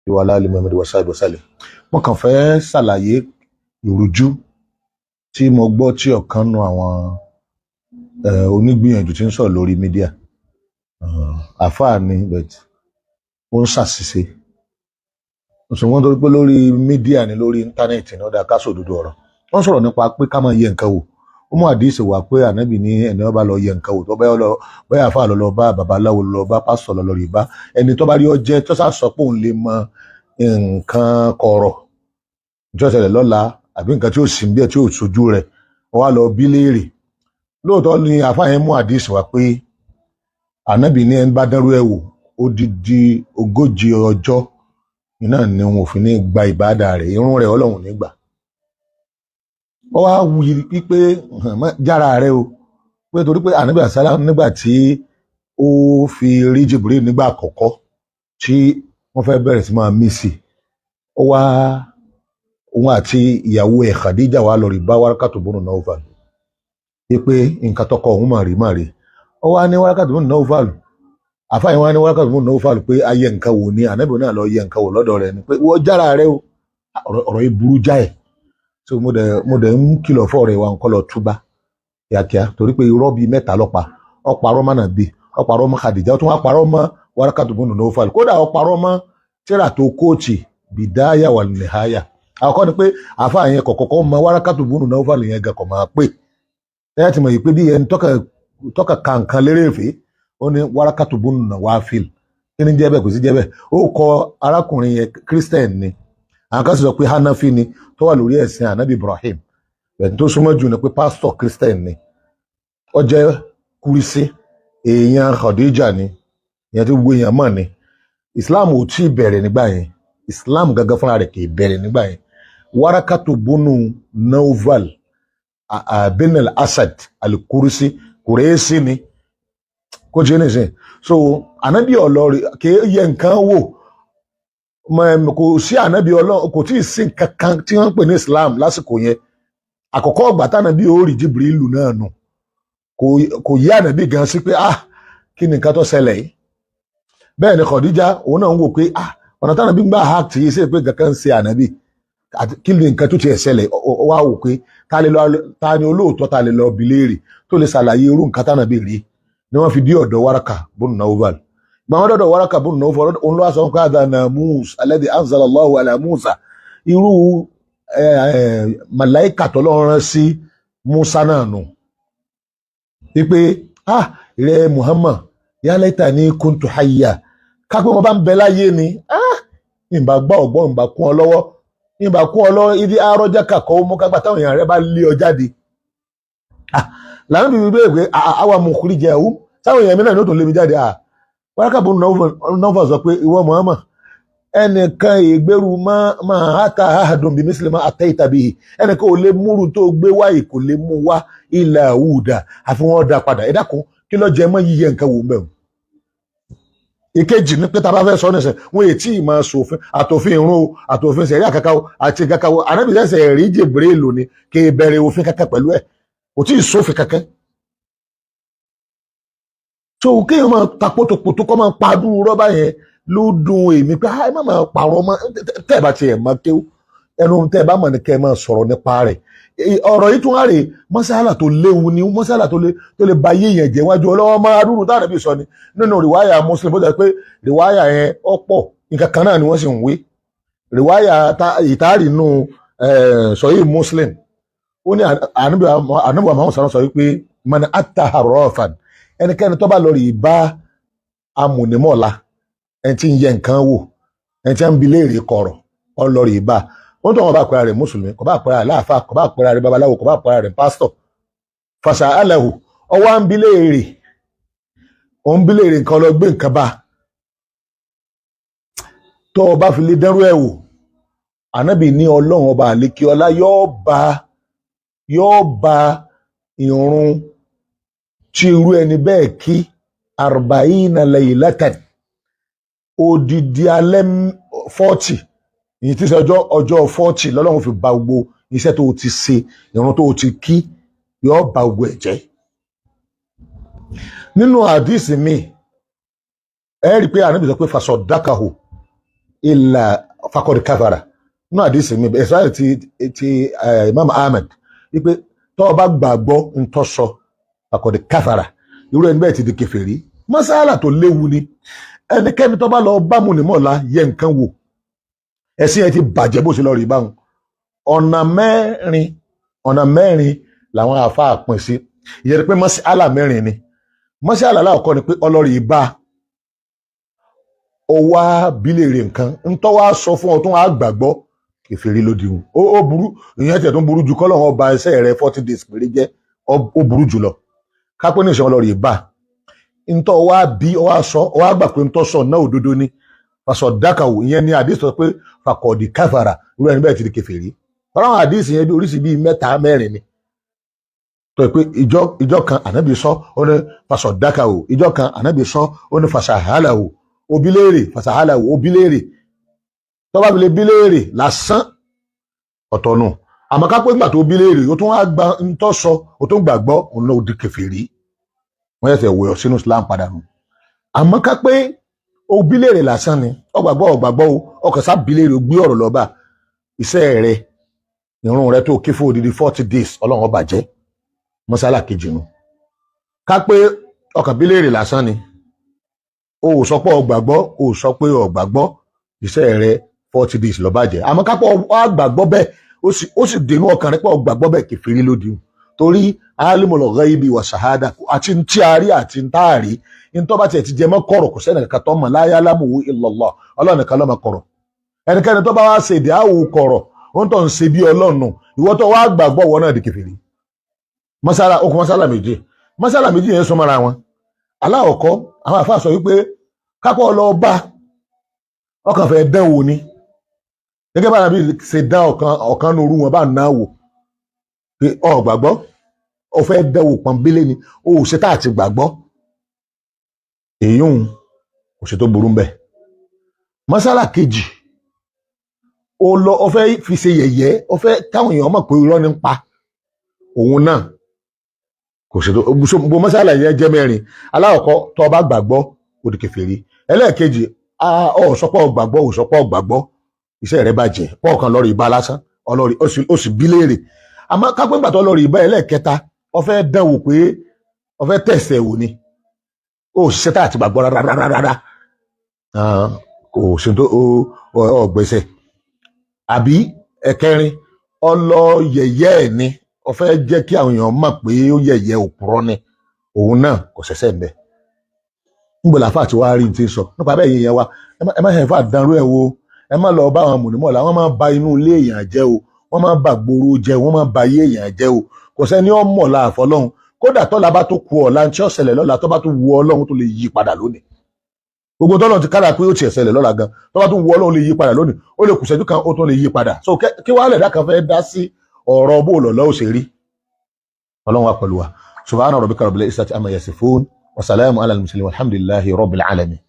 Wa ala ali Muhammad wa sahbihi wa sallam. Mo kàn fẹ́ ṣàlàyé ìrújú tí mo gbọ́ tí ọ̀kan nu àwọn onígbìyànjú tí ń sọ̀rọ̀ lórí media. Àfáà ni, but ó ń ṣàṣìṣe. Ṣùgbọ́n torí pé lórí media ni, lórí íńtánẹ́ẹ̀tì ni, ó dáa ká sòdodo ọ̀rọ̀. Wọ́n sọ̀rọ̀ nípa pé ká máa yẹ nǹkan wò. Ó mú àdíìsì wá pé ànábì ní ẹni ó bá lọ yẹ nǹkan wò, tó bá lọ, bóyá àfáà lọ lọ bá, babaláwo lọ bá, pásítọ̀ lọ lọ rí bá, ẹni tó bá rí ọ jẹ́ tó sá sọ pé òun lè mọ nǹkan kọ̀rọ̀ tí ó ṣẹlẹ̀ lọ́la àbí nǹkan tí ó sì ń bí ẹ̀ tí ó sojú rẹ̀, ó wá lọ bí léèrè. Lóòótọ́ ni àfáà yẹn mú àdíìsì wá pé ànábì ní ẹni bá dánrú ẹ̀ wò, odidi 40 ọjọ́ iná ni wọn ò fi ní gba ìbáàdà rẹ̀, irun rẹ̀ Ọlọ́run ní gbà. Ó wá wí pípé jára rẹ o, pé torí pé ànábì àsálà nígbà tí ó fi rí Jibril nígbà àkọ́kọ́ tí wọ́n fẹ́ bẹ̀rẹ̀ sí máa mí sí, ó wá, òun àti ìyàwó ẹ̀ Khadija wà lọ rí bá Warakatu bunu Nawfal pé nǹkan tọkọ òun mà rí mà rí. Ó wá ní Warakatu bunu Nawfal, àfáàyàn wá ní Warakatu bunu Nawfal pé ayé nǹkan wò ni ànábì náà lọ yẹ nǹkan wò lọ́dọ̀ rẹ̀ ni, pé wọ́n jára rẹ o, ọ̀rọ̀ yìí burú jáì. So mo dẹ̀ ń kìlọ̀ fọ́ ọ̀rẹ́ wa nǹkan lọ túbá kíákíá, torí pé irọ́ bíi mẹ́ta lọ́pa. Ó parọ́ mọ́ Ànábì, ó parọ́ mọ́ Khadija, ó tún wá parọ́ mọ́ Warakatu bunu Nawfal, kódà ó parọ́ mọ́ tíra tó kóòtì Bidaya wal Nihaya. Àkọ́kọ́ ni pé àfáà yẹn kọ̀kọ́kọ́ mọ Warakatu bunu Nawfal yẹn gan, kọ̀ máa pè ẹ ti mọ̀ yìí pé bí ẹni tọ́ka ka nǹkan lérèfé. Ó ní Warakatu bunu Nawfil. Kí ni jẹ́ bẹ́ẹ̀? Kò sí jẹ́ bẹ́ẹ̀. Ó kọ arákùnrin yẹn, Christian ni, àwọn kan sì sọ pé Hanafi ni tó wà lórí ẹ̀sìn Anabi Ibrahim bẹ̀rẹ̀. Tó súnmọ́ jù ni pé pásítọ̀ Christian ni, ó jẹ́ kúrísí, èèyàn Khadija ni, èèyàn tí gbogbo èèyàn mọ̀ ni. Islam ò tí ì bẹ̀rẹ̀ nígbà yẹn. Islam gangan fúnra rẹ̀ kì í bẹ̀rẹ̀ nígbà yẹn. Warakatu bunu Nawfal bin al-Asad al-Kursi, Kùrẹ́sì ni kó jẹ́ nìsín. So Anabi ọlọ́rin kì í yẹ nǹkan wò, kò sí ànábì Ọlọ́run, kò tí ì sí nǹkan kan tí wọ́n ń pè ní Islam lásìkò yẹn. Àkọ́kọ́ ọgbà tánàbí ó rí Jibrilu náà nù, kò yí ànábì gan sí pé, ah, kí ni nǹkan tó ṣẹlẹ̀ yìí? Bẹ́ẹ̀ ni Khadija, òun náà ń wò pé, ah, ọ̀nà tánàbí ń gbà ha tì í sí pé nǹkan kan ń ṣe ànábì, àti kí ni nǹkan tó tiẹ̀ ṣẹlẹ̀. Ó wá wò pé ta ni olóòótọ́, ta lè lọ bi léèrè tó lè ṣàlàyé irú nǹkan tánàbí rí, ni wọ́n fi dí ọ̀dọ̀ Waraka bun Nawfal. Gbàwọn dọ̀dọ̀ Waraka bun Nawfal, òun ló wá sọ pé hadha namus alladhi anzala Allahu ala Musa, irú màláìkà tọ́lọ́run rán sí Musa náà nù, wípé, ah, ìrẹ Muhammad, ya laitani kuntu hayya, kápẹ́ wọn bá ń bẹ láyé ni, ah, ìbá gbá ọ̀gbọ́n, ìbá kún ọ lọ́wọ́, ìbá kún ọ lọ́wọ́. Ibi arọ́jà kàkọ́ mú kágbà táwọn èèyàn rẹ bá lé ọ jáde. Ah, làwọn bíbí bẹ́ẹ̀ pé àwa mukhrijahum, sáwọn èèyàn mi náà ní ó tún lé mi jáde. Ah, Waraka bun Nawfal sọ pé ìwọ Muhammad, ẹnìkan ìgbèrú máa hàtà ahadun bí mísìlímà àtẹ́yìntà bíi ẹnìkan ò lè múrù tó gbé wáyé, kò lè mú wá ilà àwùdà, àfi wọn dá padà. Ẹ dákun, kí ló jẹ mọ́ yíyẹ nǹkan wò mẹ́wọ̀n? Ìkejì ní pé tá a bá fẹ́ sọ nísìn, wọn èyí tí ì máa ṣòfin, àtòfin ìrun o, àtòfin sẹ̀rí àkàkà o, àti kankan o. Ànábì sẹ̀sẹ̀ rí Jibrilu ni, kì í bẹ̀rẹ̀ òfin kankan pẹ̀lú ẹ̀, kò tí ì sófin kankan. So kéèyàn máa ta pótòpótò kọ́ máa pa dúró rọ́bà yẹn ló dùn èmi pé ẹ má máa pààrọ̀ mọ́. Tẹ́ ẹ bá tiẹ̀ máa kéwú, ẹnu tẹ́ ẹ bá mọ̀ ní kẹ́ ẹ máa sọ̀rọ̀ nípa rẹ̀. Ọ̀rọ̀ yìí tún wá rè, mọ́sálà tó léwu ni, mọ́sálà tó lè ba yé yẹn jẹ́ wájú ọlọ́wọ́ máa dúró táwọn ẹbí sọ ni. Nínú rìwáyà Muslim, bó jẹ́ pé rìwáyà yẹn ọ̀pọ̀ nǹkan kan náà ni wọ́n sì ń wí. Rìwáyà ìtaárì nù sọ̀yí Muslim, ó ní ànábì Muhammad sọ wípé man ata arrafan, ẹnikẹ́ni tó bá lọ rí bá amùnímọ̀lá, ẹni tí ń yẹ nǹkan wò, ẹni tí ń bi léèrè kọ̀rọ̀, ọ lọ rí bá ó tó wọn bá pera rẹ̀ mùsùlùmí, kò bá pera rẹ̀ láàfáà, kò bá pera rẹ̀ babaláwo, kò bá pera rẹ̀ pásítọ̀, fàṣà alẹ́hù, ọwọ́ à ń bi léèrè, ó ń bi léèrè nǹkan, lọ gbé nǹkan bá tó o bá fi lè dẹ́rú ẹ̀ wò, ànábì ní Ọlọ́run ọba àlékí ọlá yóò ba ìrun tí irú ẹni bẹ́ẹ̀ kí arba'ina laylatan, odidi alẹ́ 40, ìyí tí sọ ọjọ́ 40 lọ́lọ́run fi ba gbogbo iṣẹ́ tó o ti ṣe, ìrun tó o ti kí, yóò ba gbogbo ẹ̀ jẹ́. Nínú àdìsí mi, ẹ rí i pé ànábì sọ pé fasaddaqahu. illa faqad kafara. Nínú àdìsí mi ẹ̀sọ́ ti Imam Ahmed wípé tó o bá gbàgbọ́ ntọ́ sọ faqad kafara, irú ẹni bẹ́ẹ̀ ti di kèfèrí. Masala tó léwu ni. Ẹnikẹ́ni tó bá lọ bá múnimọ́lá yẹ nǹkan wò, ẹ̀sìn ẹ ti bàjẹ́ bó ṣe lọ rí báwọn. Ọ̀nà mẹ́rin làwọn àáfàá pín sí. Ìyẹn ni pé masala mẹ́rin ni. Masala aláwọ̀kọ́ ni pé ọlọ́rìí bá ó wá bíléèrè nǹkan ntọ́ wá sọ fún ọ tó wá gbàgbọ́, kèfèrí ló di wọn. Ó burú, ìyẹn tiẹ̀ tó ń burú ju kọ́lọ́hún ọba ẹsẹ̀ rẹ 40 days péré jẹ́, ó burú jùlọ. Kápẹ́ ní ìṣẹ́ ọlọ́rìí bá ntọ́ wá bí ọ wá sọ ọ wá gbà pé ntọ́ sọ náà òdodo ni, fasọ dákàwò, ìyẹn ni àdìs sọ pé fakọ̀dì káfàrà, irú ẹni bẹ́ẹ̀ ti di kèfèrí. Ọlọ́run àdìs yẹn bí oríṣi bíi 3 mẹ́rin ni. Tó yẹ pé ìjọ kan ànábì sọ ó ní fasọ dákàwò, ìjọ kan ànábì sọ ó ní fasahálàwò, òbíléèrè fasahálàwò, òbíléèrè tọ́ba fi lè bíléèrè lásán ọ̀tọ̀ nù. Àmọ́ ká pé ńgbà tó bíléèrè ó tún wá gba ntọ́ sọ, ó tún gbàgbọ́, òun ló di kèfèrí, wọ́n yẹ̀sẹ̀ wẹ̀ ọ́ sínú Islam padà nù. Àmọ́ ká pé ó bíléèrè lásán ni, ọgbàgbọ́ ọgbàgbọ́ o, ọkàn sá bíléèrè, ó gbé ọ̀rọ̀ lọ́ba, iṣẹ́ rẹ ìrun rẹ tó ké fún odidi 40 days ọlọ́run ó bàjẹ́. Mọ́sálà kejì nù. Ká pé ọkàn bíléèrè lásán ni, o ò sọ pé o gbàgbọ́, o ò sọ pé o gbàgbọ́, iṣẹ́ rẹ 40 days ló bàjẹ́. Àmọ́ ká pé o gbàgbọ́ bẹ́ẹ̀, ó sì dènú ọkàn rẹ pé o gbàgbọ́ bẹ́ẹ̀, kèfèrí lódì. Torí alimul ghaibi wa shahada, àti tí a rí àti tá a rí, ntọ́ bá tiẹ̀ ti jẹ mọ́ kọ̀rọ̀, kò sẹ́ni kankan tó mọ̀, la ya'lamuhu illallah, ọlọ́run nìkan ló mọ̀ kọ̀rọ̀. Ẹnikẹ́ni tó bá wá ṣe èdè àwò kọ̀rọ̀, ó ń tọ́ ń ṣe bí ọlọ́run, ìwọ tó wá gbàgbọ́ wọ náà di kèfèrí. Masala okùn masala méjì, masala méjì yẹn súnmọ́ra wọn. Aláwọ̀kọ́ àwọn àfáà sọ wípé kápọ̀ lọ bá ọkàn fẹ́ dán wò ni, gẹ́gẹ́ bá nàbí ṣe dán ọ̀kan nuru wọn bá ń náà wò pé ọ gbàgbọ́, ọ fẹ́ dán wò pọ́nbélé ni, o ò ṣe tá àti gbàgbọ́, èyún kò ṣe tó burú mbẹ. Masala kejì, ó lọ ó fẹ́ fi ṣe yẹ̀yẹ́, ó fẹ́ káwọn èèyàn mọ̀ pé irọ́ ní ń pa òun náà, kò ṣe tó gbogbo. Masala yẹn jẹ́ mẹ́rin. Alákọ̀ọ́kọ́, tó o bá gbàgbọ́ ó di kèfèrí. Ẹlẹ́ẹ̀kejì, ọ sọ pé o gbàgbọ́, ò sọ pé o gbàgbọ́, iṣẹ́ rẹ bàjẹ́, pọ̀ kan lọ́rọ̀ ìbá lásán ọlọ́rì ó sì bí léèrè. Àmọ́ kápẹ́ ńgbà tó lọ́rọ̀ ìbá ẹlẹ́ẹ̀kẹta, ó fẹ́ dán wò pé ó fẹ́ tẹ̀sẹ̀ wò ni, ó ṣiṣẹ́ tá àti gbàgbọ́ rárá, kò ṣe tó ọgbẹ́sẹ̀. Àbí ẹ̀kẹrin, ọlọ́yẹ̀yẹ́ ẹ̀ ni, ó fẹ́ jẹ́ kí àwọn èèyàn mọ̀ pé ó yẹ̀yẹ́ òpùrọ́ ni, òun náà kò ṣẹ̀ṣẹ̀ ń bẹ̀. Níbo làáfà tí wàá rí ní ti sọ nípa bẹ́ẹ̀ yẹn wa? Ẹ má ṣe fà dánrú ẹ̀ wo, ẹ má lọ bá àwọn mùnìmọ̀lá, wọ́n máa ba inú ilé èèyàn jẹ́ o, wọ́n máa ba gbòòrò jẹ́, wọ́n máa ba ayé èèyàn jẹ́ o. Kò sẹ́ni ó mọ̀ la àfọlọ́hun. Kódà tọ́la bá tó ku ọ̀la tí ó ṣẹlẹ̀ lọ́la, tó bá tó wu Ọlọ́run tó lè yí padà lónìí. Gbogbo tọ́lọ́run ti kára pé ó tiẹ̀ ṣẹlẹ̀ lọ́la gan, tó bá tó wu Ọlọ́run lè yí padà lónìí, ó lè kù ṣẹ́jú kan ó tún lè yí padà. So kí wàá lẹ̀dá kan fẹ́ dá sí ọ̀rọ̀ bó lọ́lọ́ ó ṣe rí. Ọlọ́run wa pẹ̀lú wa. Subhana rabbika rabbil izzati amma yasifun wa salamun ala al-mursalin walhamdulillahi rabbil alamin.